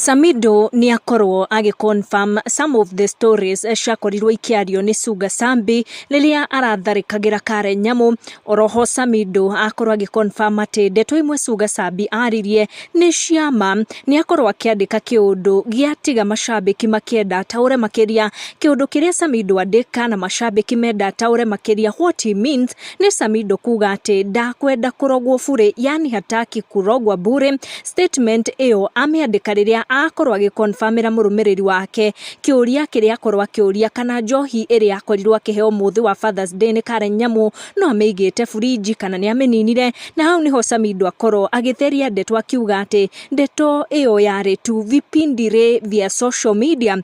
Samidoh nĩ akorwo agĩ confirm some of the stories ciakorirwo ikĩario nĩ Sugar Sambi rĩrĩa aratharĩkagĩra Karen Nyamu. Oroho Samidoh akorwo agĩ confirm atĩ ndeto imwe Sugar Sambi aririe nĩ ciama. Nĩ akorwo akĩandĩka kĩũndũ gĩatiga macambĩki makĩenda ataũre makĩria. Kĩũndũ kĩrĩa Samidoh andĩka na macambĩki menda ataũre makĩria what he means, nĩ Samidoh kuga atĩ ndakwenda kũrogwo bure, yani hataki kurogwa bure. Statement ĩyo amĩandĩka rĩrĩa akorwo agĩconfirmĩra mũrũmĩrĩri wake kĩũria kĩrĩa akorwo akĩũria kana njohi ĩrĩa akorirwo akĩheo mũthĩ wa Father's Day nĩ Karen Nyamu no amĩigĩte fridge kana nĩ amĩninire. Na hau nĩho Samidoh akorwo agĩtheria ndeto akiuga atĩ ndeto ĩyo yarĩ tu vipindire vya social media.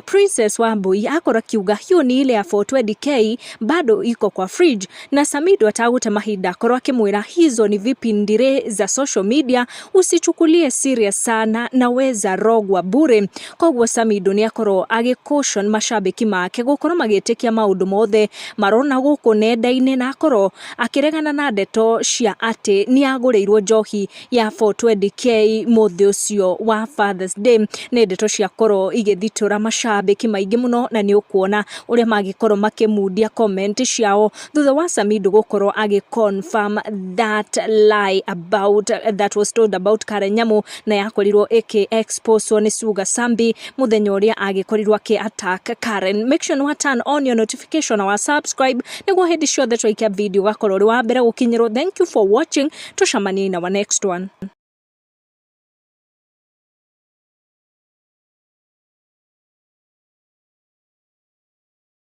Princess Wambui akorwo akiuga hiyo ni ile ya 420K, bado iko kwa fridge, na Samidoh atagũte mahinda akorwo akĩmwĩra hizo ni vipindire za social media, usichukulie serious sana, naweza rogwa bure. Koguo Samidoh nĩ akorwo agĩ caution macambĩki make gũkorwo magĩtĩkia maũndũ mothe marona gũkũ nenda-inĩ, na akorwo akĩregana na ndeto cia atĩ nĩ agũrĩirwo njohi ya 420K mũthĩ ũcio wa Father's Day. Nĩ ndeto ciakorwo igĩthitũra macambĩki maingĩ mũno, na nĩ ũkuona ũrĩa magĩkorwo makĩmundia comment ciao thutha wa Samidoh gũkorwo agĩ confirm that lie about that was told about Karen Nyamu, na yakorirwo ĩkĩ expose nĩ Sugar Sambi mũthenya ũrĩa agĩkorirwo akĩ attack Karen. Make sure nĩ turn on your notification na wa subscribe nĩguo hĩndĩ ciothe twaikia video ũgakorwo ũrĩ wa mbere gũkinyĩrwo. Thank you for watching, tũcemanie in our next one.